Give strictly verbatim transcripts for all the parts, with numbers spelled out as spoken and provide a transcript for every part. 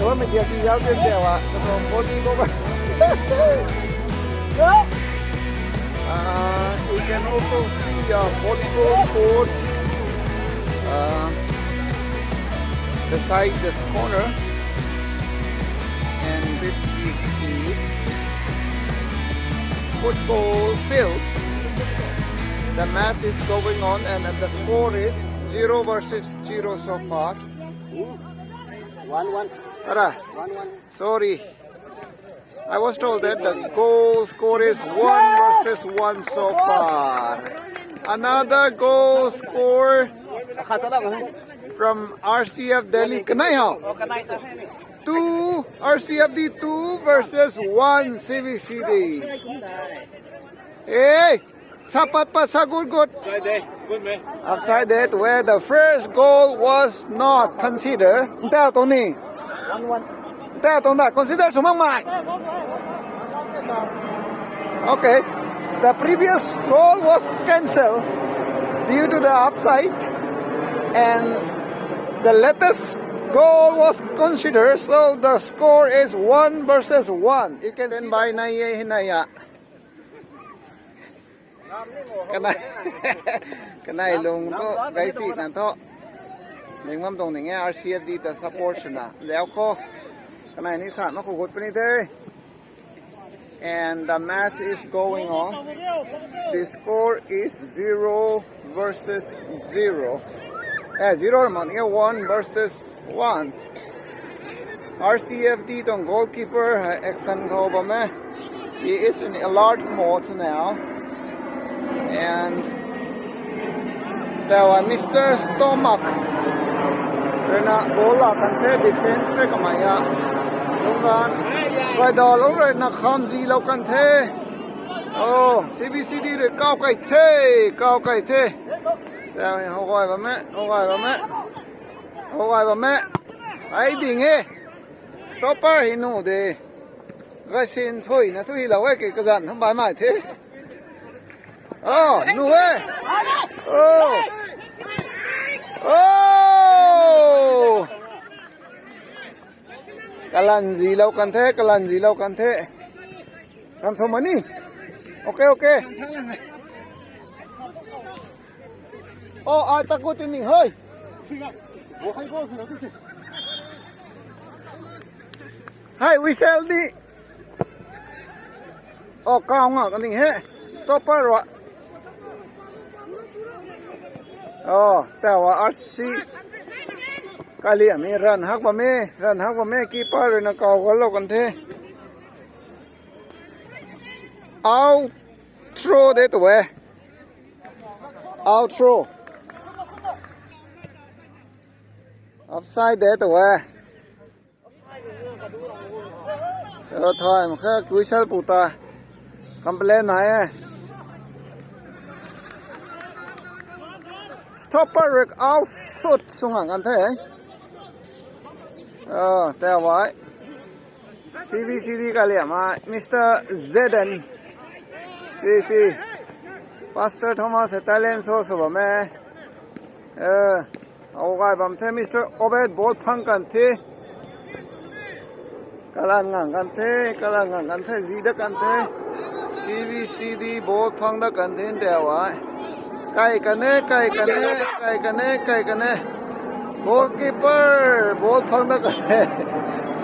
Tua mei tia ki yau tian tia wa. Tua body ko ba. Uh, you can also see a volleyball court uh, beside this corner. And this is the football field. The match is going on and the score is zero versus zero so far. One one. Ara, one one. Sorry. I was told that the goal score is one versus one so far. Another goal score from R C F Delhi. Kanai hao? Two, R C F D two versus one C B C D. Hey! Sapat pat sa good good. Upside that way, the first goal was not considered. Nta tong ni. Nta tong da consider sumang mai. Okay. The previous goal was cancelled due to the upside, and the latest goal was considered, so the score is one versus one. You can stand by na ye hi na ya. Kanai, kanai lung tu gaisi na thu. Ning mam tong ning e R C F D ta support swna. Liau kho. Kanai ni sa na khou gut puni the. And the match is going on. The score is zero versus zero. Eh, zero man e, one versus one. R C F D tuang goalkeeper hei action khou bam e. He is in alert mode now. And there were Mister Stomach. Rui na goal la kan the defense rui kamei a. Lungran. Koi dal lung rui na kham zi lou kan the. Oh, C B C D rui kau kai the, kau kai the. Tei hou gay bam e, hou gay bam e. Hou gay bam e. Ai ding e. Stopper hi nu de. Gay sin thui na thui lou e ke kazan tham bai mai the. Oh, nu e. Oh. Oh. Kalan zi lou kan the, kalan zi lou kan the. Ram so mani. Okay, okay. Oh, ai ta ko tin ni hoi. Hai, whistle di. Oh, kau nga kan ding he. Stopper wa. Oh, ta wa R C. Kali ami run hak bam e, run hak bam e, keeper rui na kau gol lou kan the. Out throw de tu e. Out throw. Offside de tu e. Ro thai makha whistle pu ta. Complain nai e. Stopper rui out shoot sung ang kan the. Ah, tei wai. C B C D kaliam a, Mister Zeden. Si, si. Pastor Thomas e talent show sw bam e. Eh, how gay bam the, Mister Obed ball phang kan the. Kalan ngang kan the, kalan ngang kan the, zi da kan the. C B C D ball phang da kan the, tei wai. Kai kan e, kai kan e, kai kan e, kai kan e. Goalkeeper, ball phang da kan the.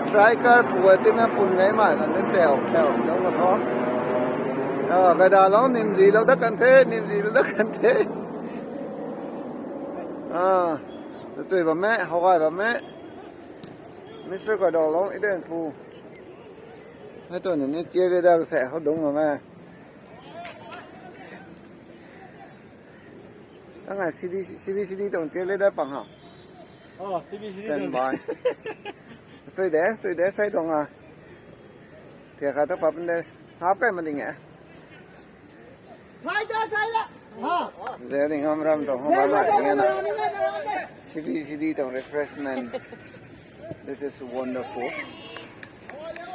Striker pu e, tina pun ngai mai kan the, tei, tei, dong na tho. Ah, kai da lo, nimzi lo da kan the, nimzi lo da kan the. Ah, tui bam e, how gay bam e. Mister Kadolong, iden pu. Hei tu ni, ni cheerleader se, how dong bam e. Tang ai C D, C B C D tuang cheerleader pang ha. Oh, C B C D tuang. Standby. Sui de, sui de, sai tuang a. Tia kha ta pap de. Hap kai ma ding e. Sai da, sai da. Ha. Zeding am ram tuang hap ma ding e na. C B C D tuang refreshment. This is wonderful.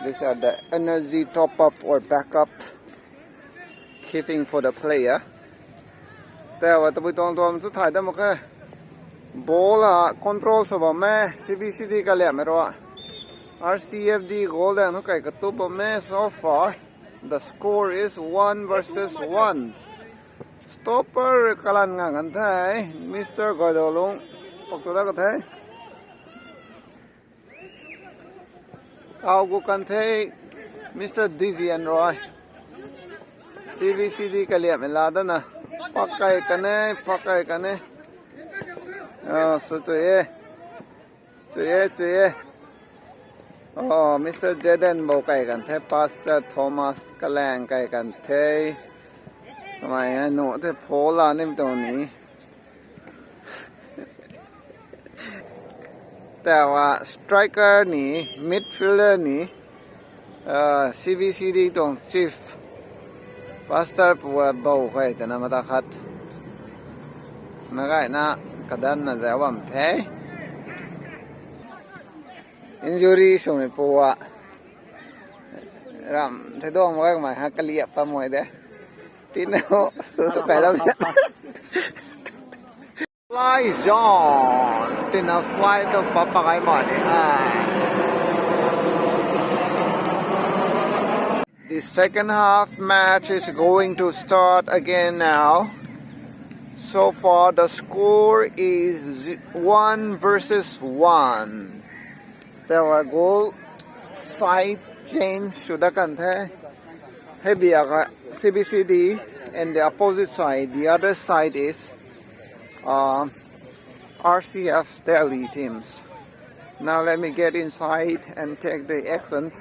These are the energy top up or backup. Keeping for the player. Tei wai tabui tuang tuang chu thay da mak khe. Ball a control sw bam e, C B C D kaliam e ro. R C F D goal dang nu kai katup bam e so far. The score is one versus one. Stopper kalan ngang kan the, Mister Goidolung. Pak tu da ka the. Kau gu kan the, Mister D V N Roy. C B C D kaliam e la dana. Pak kai kan e, pak kai kan e. Ah, sw chui e. Chui e, chui e. Oh, Mister Jaden bo kai kan the, Pastor Thomas Kalang kai kan the. Kamei e nu the phola nim tuang ni. Tei wai striker ni, midfielder ni, ah, C B C D tuang chief pastor pu e bo kai tana mata khat. Na gay na kadan na zay bam the. Injury swmei pu a. Ram the dong mak khe kamei ha kaliap pa mui de. Tina ho, su su kai lam. Fly zone. Tina fly tu papa kai ma ni ha. The second half match is going to start again now. So far the score is one versus one. There were goal side change sw da kan the. Hei biak a C B C D and the opposite side, the other side is uh, R C F Delhi teams. Now let me get inside and check the actions.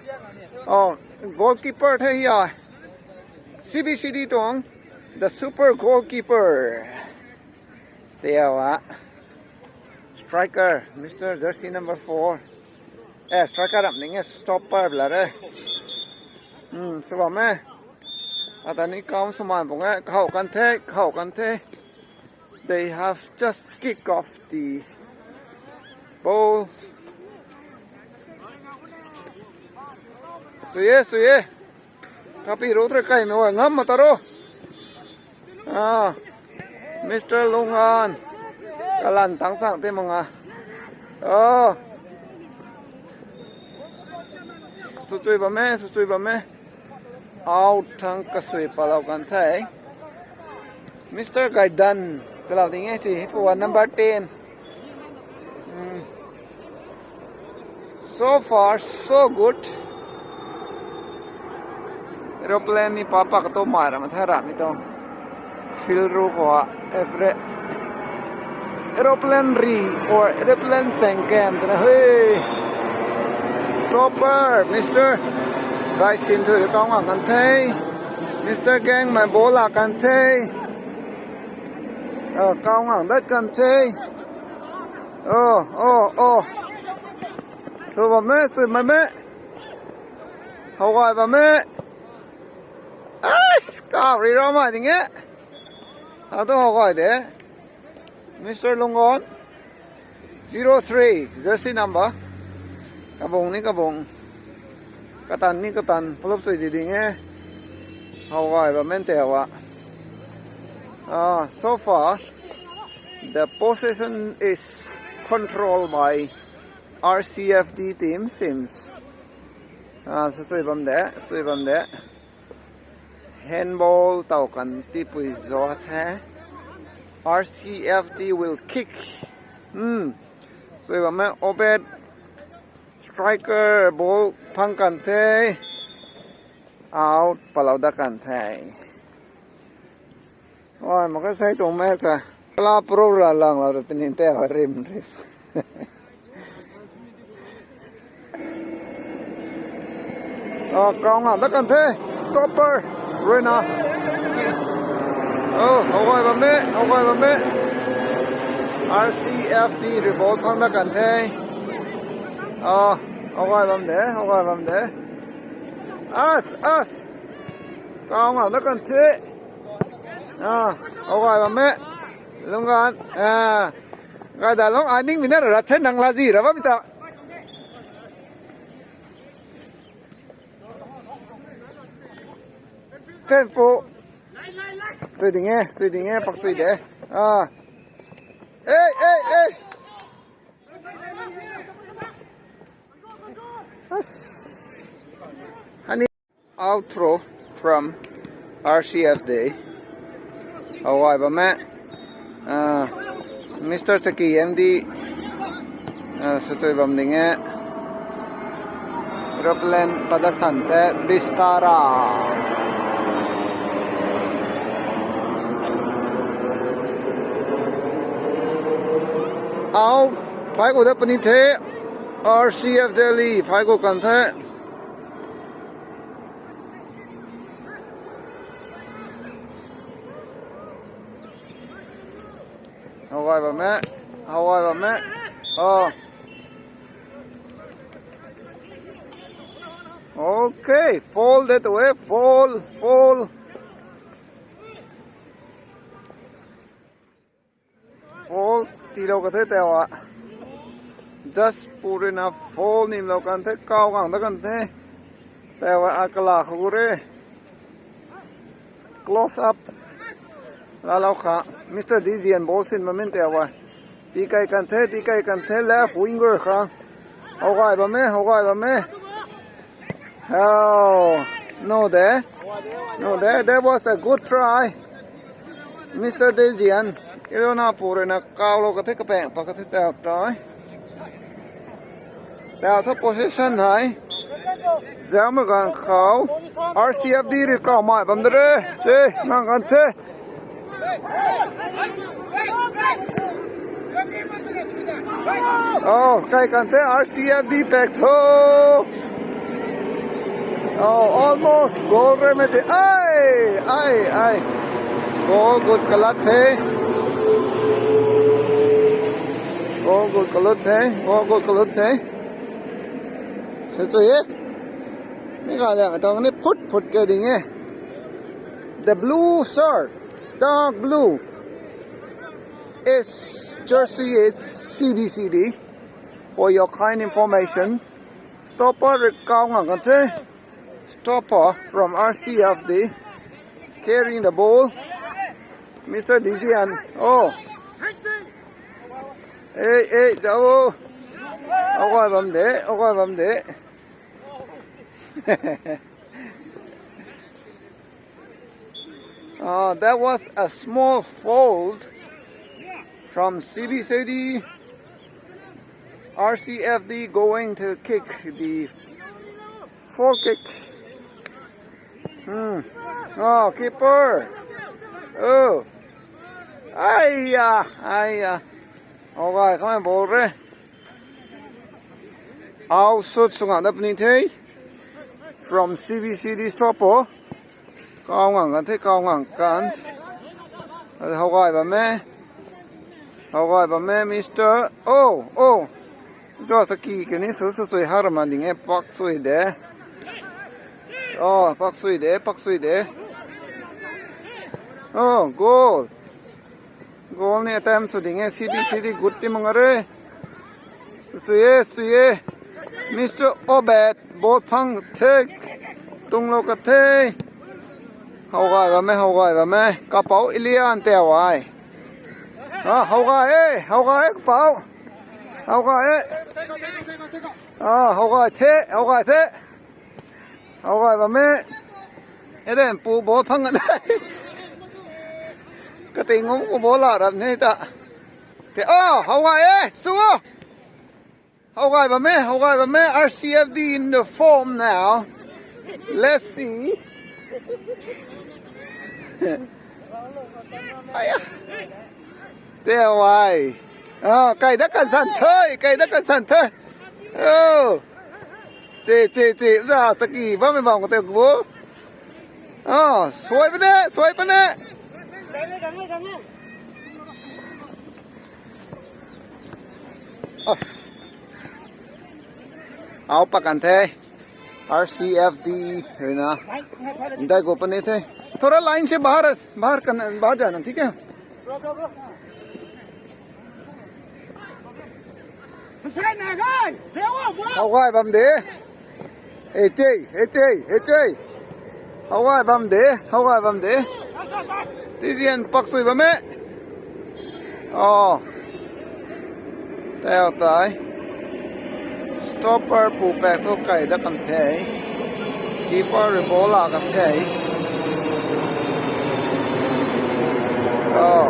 Oh, goalkeeper the ya. C B C D tuang, the super goalkeeper. Tei wai. Striker, Mister Jersey number four. Eh, striker ram ning e, stopper bla re. Hmm, sw bam e. Ata ni kam sw man bung e, khou kan the, khou kan the. They have just kick off the ball. Sui e, sui e. Kapi ro tra kai mei wa ngam ma ta ro. Ah, Mister Lungan. Kalan tang sang te manga. Oh. Sw chui bam e, sw chui bam e. Out thang kasui palau kan the. Mister Gaidan. Talau ding e si. Hei pu a number ten. Hmm. So far, so good. Aeroplane ni papa ka to mai ram the ram ni to. Field ru khou a, every aeroplane ri or aeroplane seng kem twna hui. Stopper, Mister Gaisin thu kau ngang kan the. Mister Gang mai ball a kan the. Ah, kau ngang dat kan the. Oh, oh, oh. Sw bam e, sw bam e. How gay bam e. As, kau ri ram mai ding e. How tu how gay de. Mister Lungon. Zero three, jersey number. Kabung ni kabung. Katan ni katan. Pulup sui di ding e. How gay bam e tei wa. Ah, so far, the possession is controlled by R C F D team seems. Ah, so sui bam de, sui bam de. Handball tau kan tipui zo the. R C F D will kick. Hmm. Sui bam e, Obed. Striker ball phang kan the. Out, palau da kan the. Oi, maka sai tuang match a. Kala pro la lang la tinin te rim rim. Oh, kau nga da kan the. Stopper. Ruina. Oh, how gay bam e, how gay bam e. R C F D rui ball phang da kan the. Oh, how gay bam de, how gay bam de. As, as. Kau nga da kan the. Ah, how gay bam e. Lunggan. Ah. Gay da lung, ai ning mi na ra the nang la zi ra bam ta. Tempo. Sui ding e, sui ding e, pak sui de. Ah. Ei, ei, ei. As. Hani. Out throw from R C F D. How gay bam e. Ah, Mister Chaki M D. Ah, sui bam ding e. Aeroplane pada san the Vistara. Out. Phai khou da puni the. R C F Delhi. Phai khou kan the. How gay bam e. How gay bam e. Oh. Okay, fall that way, fall, fall. Fall, tilou ka the tei wa. Just put enough fall nimlou kan the, kau gang da kan the. Tei wa, a kala khou re. Close up. Lalou kha. Mister Dizian ball sin mamin tei wa. Tikai kan the, tikai kan the, left winger kha. How gay bam e, how gay bam e. Oh, no de. No de, that was a good try. Mister Dizian. Ilona pu rui na kau lou ka the kapeng, pa ka the tap try. Tau tha position hai. Zaumagang khou. R C F D rui kau mai bam de re. Che, ngang kan the. Oh, kai kan the R C F D pack tho. Oh, almost goal re me the. Ai, ai, ai. Goal good kalat the. Goal good kalat the. Goal good kalat the. Sui sui e. Mi ka liang tang ni phut phut ke ding e. The blue shirt, dark blue. Its jersey is C B C D. For your kind information, stopper rui kau ngang kan the. Stopper from R C F D. Carrying the ball. Mister Dizian. Oh. Hey, hey, zao. How gay bam de, how gay bam de. Uh, that was a small foul from C B C D. R C F D going to kick the foul kick. Hmm. Oh, keeper. Oh. Aiya, aiya. How gay, come on, ball re. Out shoot sw ngang da puni the. From C B C D stopper. Kau ngang kan the, kau ngang kan. How gay bam e. How gay bam e, Mister. Oh, oh. Zo saki kani sui sui sui har ma ding e, pak sui de. Oh, pak sui de, pak sui de. Oh, goal. Goal ni attempt sw ding e, C B C D good team ngang re. Sui e, sui e. Mister Obed, ball phang the. Tung lo ka the. How gay bam e, how gay bam e. Kapou Ilian tei ai. Ah, how gay e, how gay e, kapou. How gay e. Ah, how gay the, how gay the. How gay bam e. Eden pu ball phang a dai. Kating ngum ku ball la rap ni ta. Te, oh, how gay e, su. How gay bam e, how gay bam e, R C F D in the form now. Let's see. Aya. Tei ai. Ah, kai da kan san the, kai da kan san the. Oh. Che, che, che, za, chaki, bam e bam ko te goal. Ah, suai pune, suai pune. As. Au pa kan the. R C F D rui na. Dai go pune the. थोड़ा लाइन से बाहर, बाहर करना, बाहर जाना, ठीक है? How gay bam de. Ei che, ei che, ei che. How gay bam de, how gay bam de. Tizian pak sui bam e. Oh. Tei tei. Stopper pu paek thu kai da kan the. Keeper rui ball la kan the. Oh.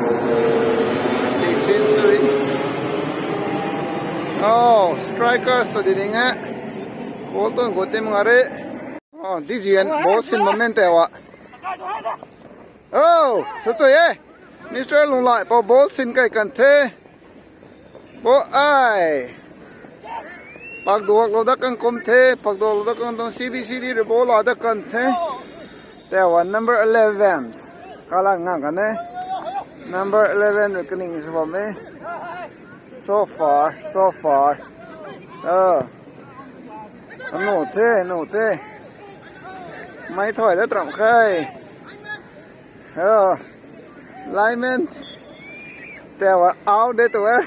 Ti sin sui. Oh, striker sw di ding e. Goal tu gu tim nga re. Oh, Dizian ball sin bam e tei wa. Oh, sw tu e. Mister Lunglai pou ball sin kai kan the. Bo ai. Pak duak lo da kan kum the, pak duak lo da kan tuang C B C D rui ball la da kan the. Tei wa number eleven. Kalan nga kan e. Number eleven rui kaning sw bam e. So far, so far. Ah. Anu the, anu the. Mei thoi da tram khai. Oh. Lineman. Tei wa out de tu e.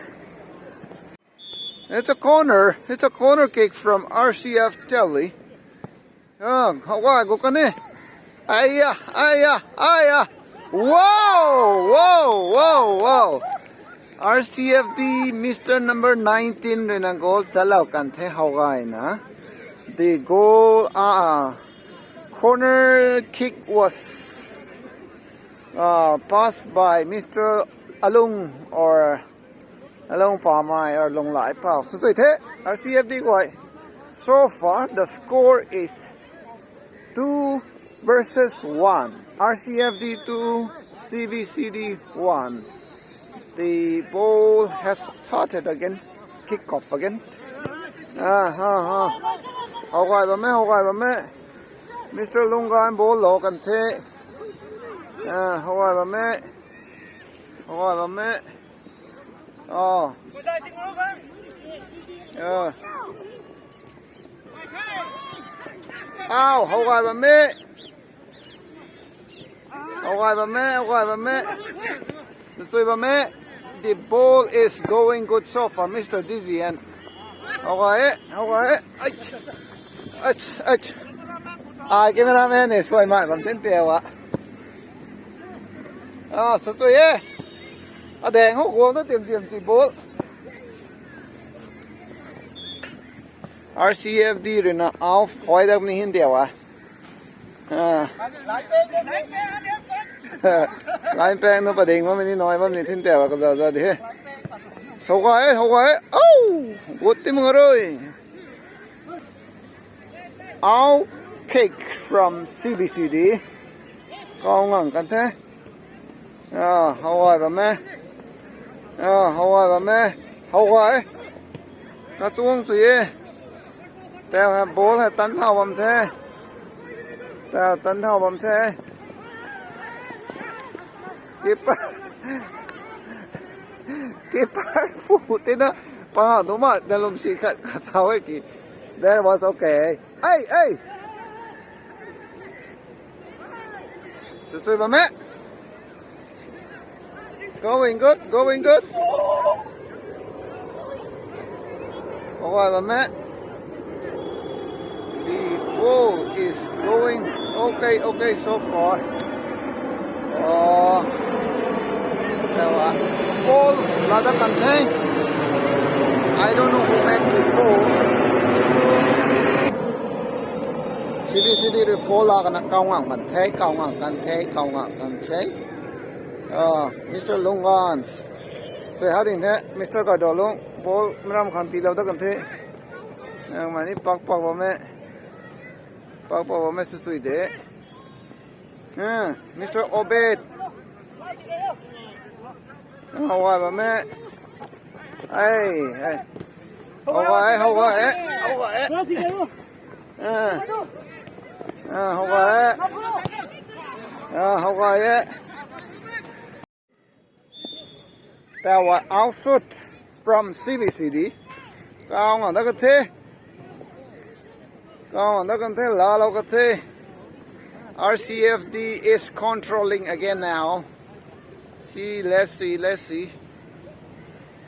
It's a corner. It's a corner kick from R C F Delhi. Ah, how gay gu kan e. Aya, aya, aya. Wow, wow, wow, wow. R C F D, Mister number nineteen rui na goal chalou kan the how gay na. The goal, ah, corner kick was, uh, passed by Mister Alung or Alung Pamai or Lunglai Pau. Sw sui the, R C F D guay. So far, the score is two versus one. R C F D two, C B C D one. The ball has started again. Kick off again. Ah, ha, ha. How gay bam e, how gay bam e. Mister Lungai ball lo kan the. Ah, how gay bam e. How gay bam e. Oh. Ah. Au, how gay bam e. How gay bam e, how gay bam e. Sw sui bam e. The ball is going good so far, Mister Dizian. How gay e, how gay e. Ach, ach, ach. Ai, cameraman ni suai mai bam tin tei wa. Ah, sw sui e. Adeng ho guang na tim tim si ball. R C F D rui na off hoi dak ni hin tei wa. Ah. Line peng nu pading bam ni noi bam ni thin tei wa ka za za di he. How gay e, how gay e. Au! Gut ti mung rui. Au kick from C B C D. Kau ngang kan the. Ah, how gay bam e. Ah, how gay bam e. How gay e. Kachuang sui e. Tei ha ball ha tan thau bam the. Tei tan thau bam the. Keeper. Keeper pu tina pa du ma na lum si khat khat thau e ki. That was okay. Hey, hey. Sw sui bam e. Going good, going good. How gay bam e. Oh, is going okay, okay so far. Oh, there are falls, lada kan the. I don't know who made the fall. C B C D rui fall la kana kau ngang kan the, kau ngang kan the, kau ngang kan the. Ah, Mister Lungwan. So, ha ding the, Mister Kaidolung, ball mram khan tilou da kan the. Nang mani pak pak bam e. Pak pak bam e, sui sui de. Ah, Mister Obed. How gay bam e. Hey, hey. How gay, how gay, how gay. Ah. Ah, how gay. Ah, how gay. That was outshoot from C B C D. Kau ngang da kan the. Kau ngang da kan the, laalou kan the. R C F D is controlling again now. See, let's see, let's see.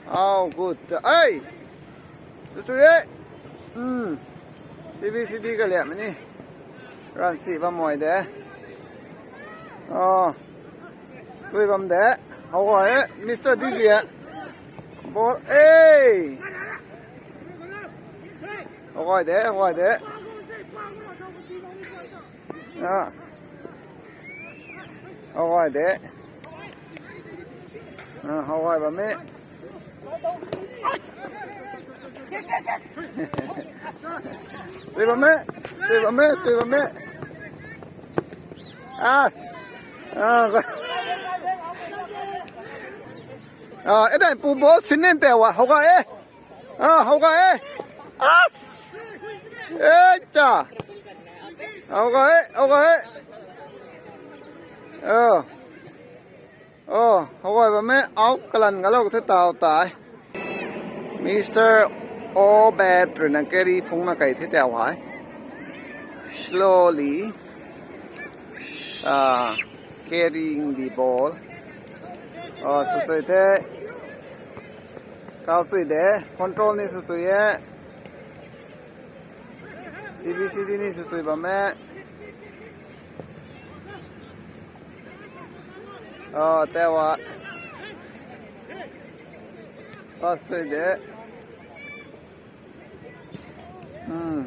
Oh, good. Hey! Sui sui e. Hmm. C B C D ka liam ni. Ran si bam mei de. Oh. Sui bam de. How gay e, Mister D J. Ball. Hey! How gay de, how gay de. Ah. How gay de. Ah, how gay bam e. Sui bam e, sui bam e, sui bam e. As. Ah, ah, e dai pu ball sinin te wa, how gay e. Ah, how gay e. As. E cha. How gay e, how gay e. Oh. Oh, how gay bam e, out kalan galou the tau tai. Mister Obed rui na carry phungna kai the tau hai. Slowly, ah, carrying the ball. Oh, sui sui the. Kau sui de, control ni sui sui e. C B C D ni sui sui bam e. Oh, that was. Pass sui de. Hmm.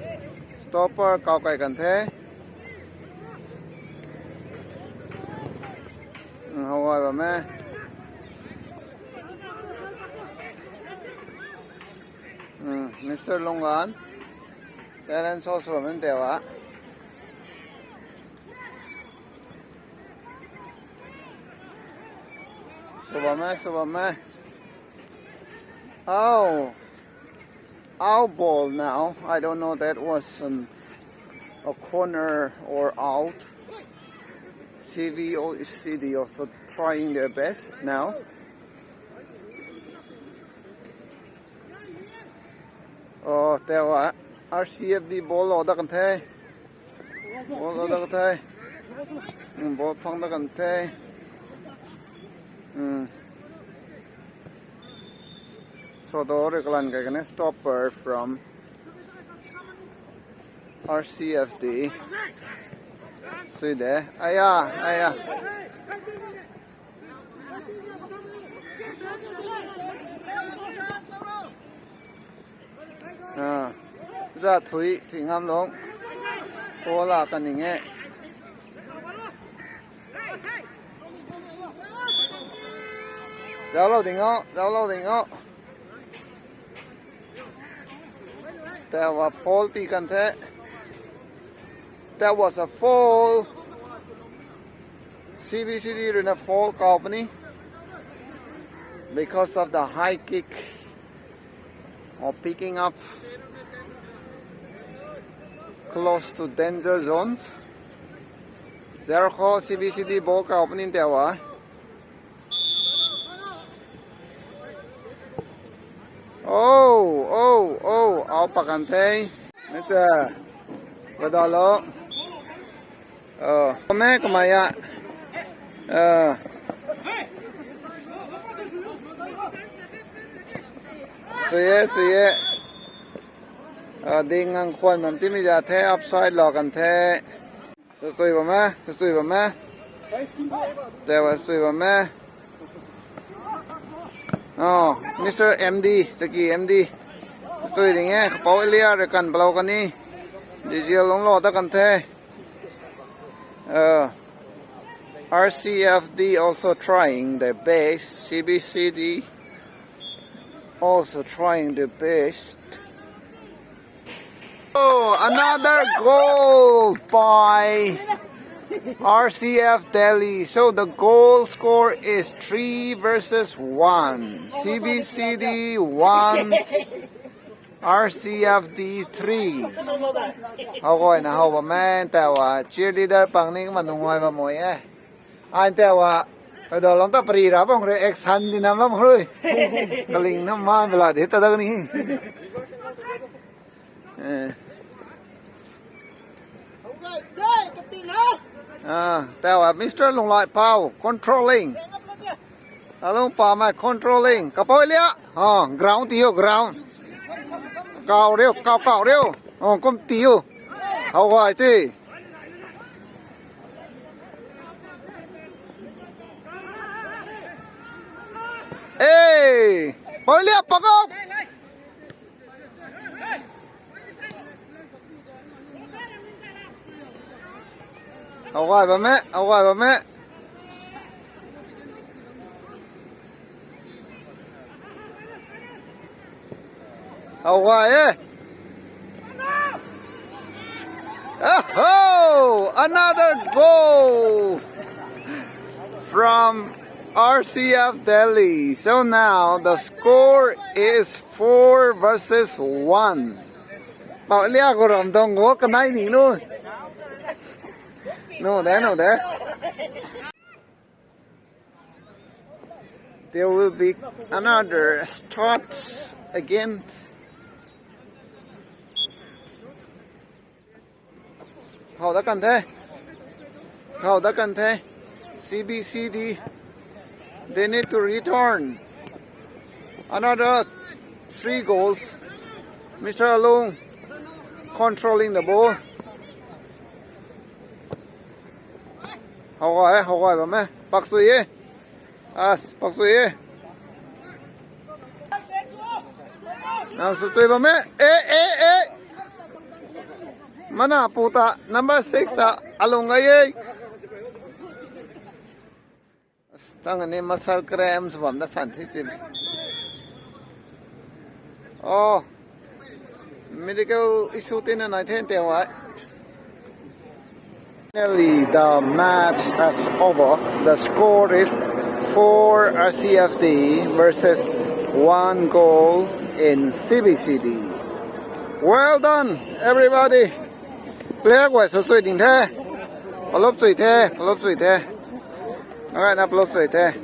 Stopper kau kai kan the. Hmm, how gay bam e. Hmm, Mister Lungwan. Talent show sw bam e wa. Sw bam e, sw bam e. Oh. Out ball now. I don't know that was an, a corner or out. C B C D also trying their best now. Oh, that was R C F D ball lou dat kan the. Ball lou dat kan the. Hmm, ball phang dat kan the. Hmm. So, the Rickland guy gonna stopper from R C F D. See there. Aya, aya. Ah, za thui, thui ngam lung. Kola kaning e. Zauclou ding o, zauclou ding o. That was foul pi kan the. That was a foul. C B C D ruina foul kau puni. Because of the high kick or picking up close to danger zone. Zero khou C B C D ball kau puni that was. Oh, oh, oh, au pakan the. Meicha. Badalo. Oh, kame kamaya. Oh. Suye, suye. Ding ngang khwan bam timi za the, upside lou kan the. Sasui bam e, sasui bam e. Tewa sui bam e. Oh, Mister M D, Saki M D. Sasui ding e, kapou Elia rui kan palou kan ni. Dizial lungc lou ta kan the. Uh, R C F D also trying their best. C B C D also trying their best. Oh, another goal by R C F Delhi. So the goal score is three versus one. C B C D one, R C F D three. How guay na how ba man tawa cheerleader pang ni ma nungai ba moi e. Ai tawa, kadalong ta pari ra bang re action di nam lam rui. Kaling nam man bela de ta da ni. Eh. Ah, tawa Mister Lunglai Pau controlling. Alung pa mai controlling. Kapou Elia. Ah, ground tiu, ground. Kau riu, kau kau riu. Oh, kum tiu. How guay ti. Ei, Paulia pakau. Awai bam e, awai bam e. Awai e. Oh, another goal from R C F Delhi. So now the score is four versus one. Paulia ko ram dong goal kanei ni nu. No, there, no, there. There will be another start again. How da kan the? How da kan the? C B C D. They need to return. Another three goals. Mister Alung controlling the ball. How guay, how guay bam e. Pak sui e. As, pak sui e. Nang sui bam e. E, e, e. Mana pu ta number six ta Alung ai e. Tang ni muscle cramps bam da san thi sim. Oh, medical issue tina nai then te wai. Finally, the match has over. The score is four R C F D versus one goals in C B C D. Well done, everybody. Player guay sa sui ding the. Palop sui the, palop sui the. Alright, na palop sui the.